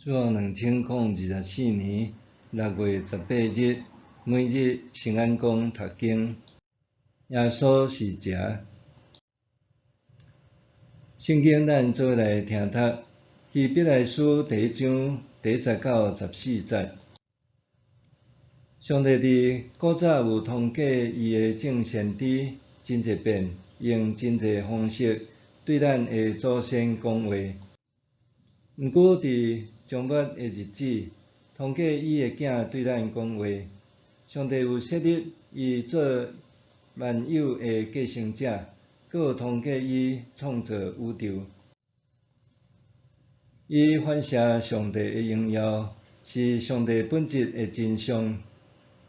主後2024年6月18日，每日聖安講讀經，耶穌是食。聖經咱做伙來聽讀希伯來書第一章第一節到14節。上帝佇古早有通過伊的眾先知，真濟遍用真濟方式對咱的祖先講話。毋過佇終末的日子，通過伊的囝對咱講話。上帝有設立伊做萬有的繼承者，閣有通過伊創造宇宙。伊反射上帝的榮耀，是上帝本質的真相。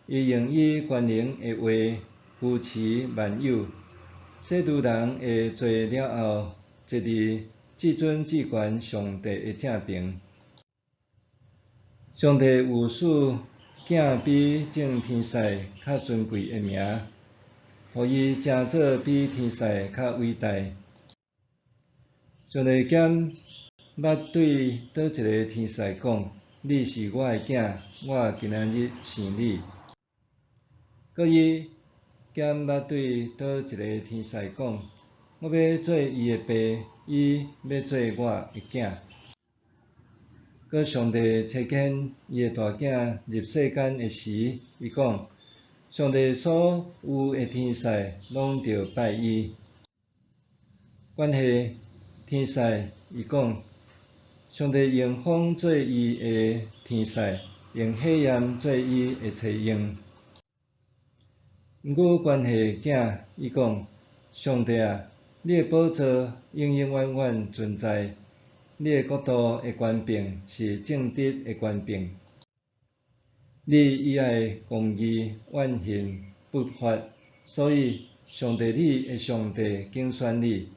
伊用伊權能的話扶持萬有。使諸人的罪了後，坐佇至尊至懸上帝的正爿。上帝有賜囝比眾天使較尊貴的名，予伊成做比天使較偉大。上帝敢捌對佗一个天使講：你是我的囝，我今仔日生你。閣伊敢捌對佗一个天使講：我欲做伊的爸，伊欲做我的囝。閣上帝差遣伊的大囝入世間的時，伊講：上帝所有的天使攏著拜伊。關係天使，伊講：上帝用風做伊的天使，用火焰做伊的差用。毋過關係囝，伊講：上帝啊，你的寶座永永遠遠存在，你的國度的權柄是正直的權柄。你喜愛公義，怨恨不法，所以上帝你的上帝揀選你，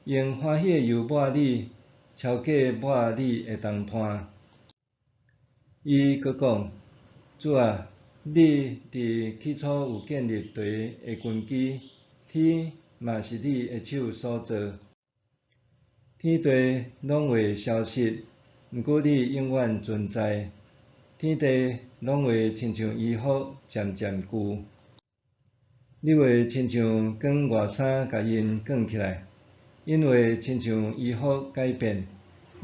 用歡喜的油抹你，超過抹你的同伴。伊閣講：主啊，你佇起初有建立地的根基，天嘛是你的手所造。天地攏會消失，毋過你永遠存在。天地攏會親像衣服漸漸舊，你會親像捲外衫共𪜶捲起來，𪜶會親像衣服改變，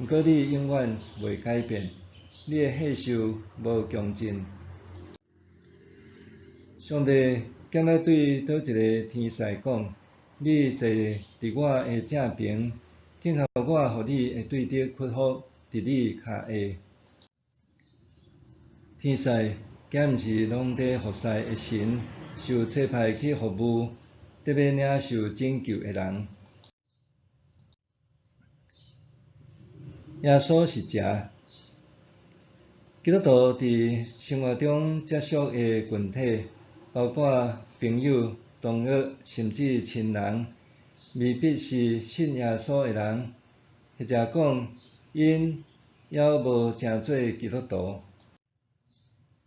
毋過你永遠袂改變，你的歲數無窮盡。上帝敢捌對佗一个天使講：你坐佇我的正爿，等候我予你的對敵屈服佇你跤下。天使敢毋是攏佇服侍的神，受差派去服務，得欲領受拯救的人。耶穌是食。基督徒佇生活中接觸的群體，包括朋友、同學，甚至親人，未必是信耶穌的人，或者講，𪜶猶無成做基督徒。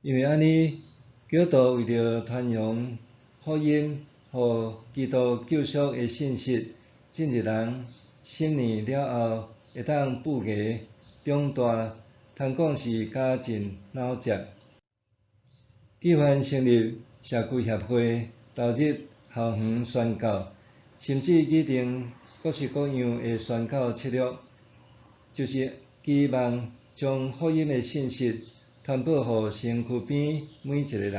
因為按呢，基督徒為著傳揚福音，予基督救贖的信息進入人心裡了後，會當布芽長大，通講是絞盡腦汁。舉凡成立社區協會，投入校園宣教，甚至擬定各式各樣的宣教策略，就是期望將福音的信息傳播予身軀邊每一個人，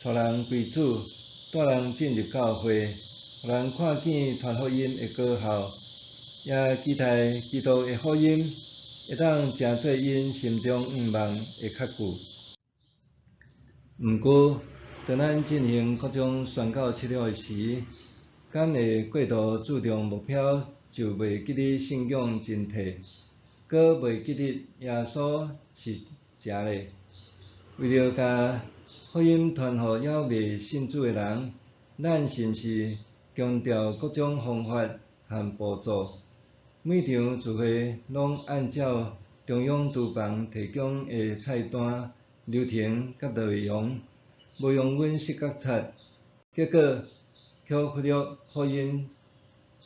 帶人歸主，帶人進入教會，予人看見傳福音的果效，也期待基督的福音會當成做𪜶心中向望的確據。毋過，當咱進行各種宣教策略的時，敢會過度注重目標，就袂記得信仰真諦，閣袂記得耶穌是食咧。為著共福音傳予猶未信主的人，咱是毋是強調各種方法和步驟？每場聚會攏按照中央廚房提供的菜單、流程佮內容，無容阮失覺察，結果卻忽略福音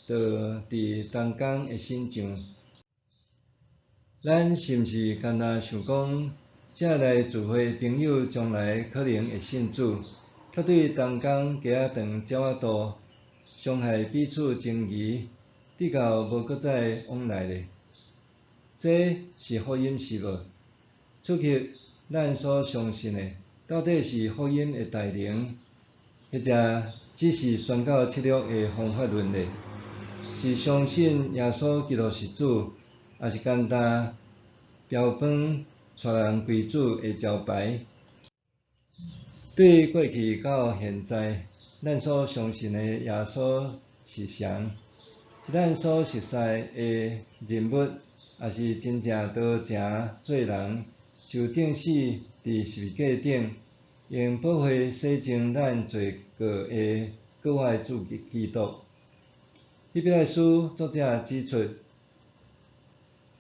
佇當工的信象。咱是毋是干焦想講，這來聚會的朋友將來可能會信主，卻對同工雞仔腸鳥仔肚，傷害彼此情誼，直到無閣再往來咧？這是福音是無？此刻咱所相信的，到底是福音的大能，抑者只是宣教策略的方法論咧？是相信耶穌基督是主，抑是簡單標榜帶人歸主的招牌？對過去到現在，咱所相信的耶穌是誰？是咱所熟似的人物，抑是真正多情做人，受釘死佇十字架頂，用寶血洗淨咱罪過的閣活的主基督？希伯來書作者指出，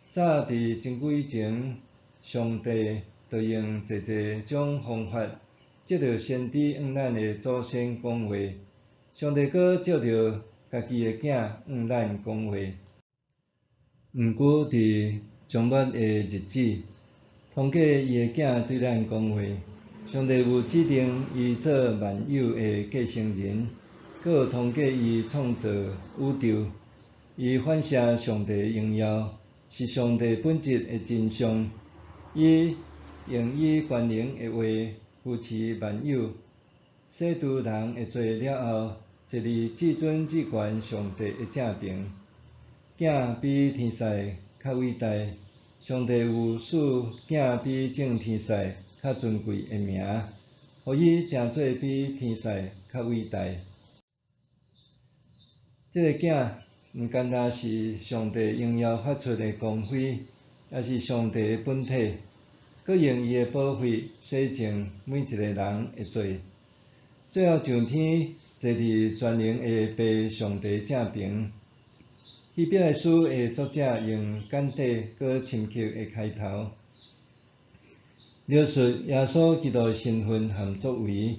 早佇真久以前，上帝就用濟濟種方法，藉著先知向咱的祖先講話。上帝閣藉著家己的囝向咱講話。毋過佇終末的日子，通過伊的囝對咱講話。上帝有指定伊做萬有的繼承人，閣有通過伊創造宇宙。伊反射上帝的榮耀，是上帝本質的真相。伊用伊權能的話扶持萬有，洗除人的罪了後，坐佇至尊至懸上帝的正爿。囝比天使較偉大，上帝有賜囝比眾天使較尊貴的名，予伊成做比天使較偉大。這个囝毋干焦是上帝榮耀發出的光輝，也是上帝的本體，閣用伊的寶血洗淨每一个人的罪。最後上天坐佇全能的父上帝正爿。希伯來書的作者用簡短閣深刻的開頭，描述耶穌基督的身份和作為，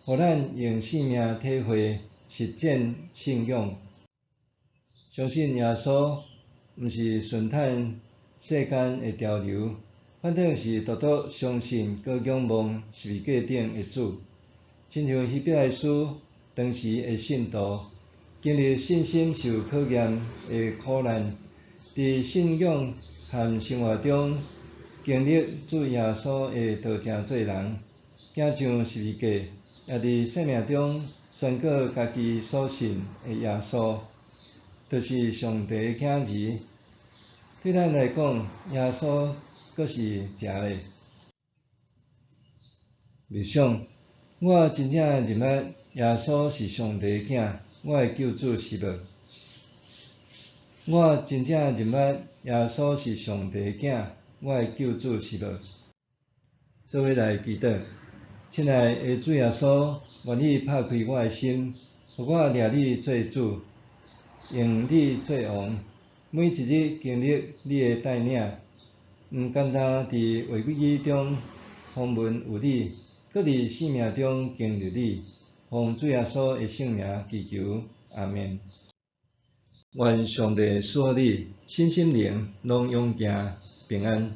予咱用生命體會實踐信仰。相信耶穌毋是順趁世間的潮流，反正是獨獨相信閣仰望十字架頂的主。親像希伯來書當時的信徒，經歷信心受考驗的苦難，佇信仰和生活中經歷主耶穌的道成做人，行上十字架，也佇生命中宣告家己所信的耶穌，就是上帝的囝兒。對咱來講，耶穌閣是誠的。默想，我真正認捌耶穌是上帝的囝，我的救主是無？我真正認捌耶穌是上帝的囝，我的救主是無？做伙來祈禱，親愛的主耶穌，願你拍開我的心，予我掠你做主，用你做王，每一日經歷你的帶領，毋干焦佇話語中風聞有你，閣佇生命中經歷你，奉主耶穌的聖名祈求，阿們。願上帝賜予你身心靈攏勇健平安。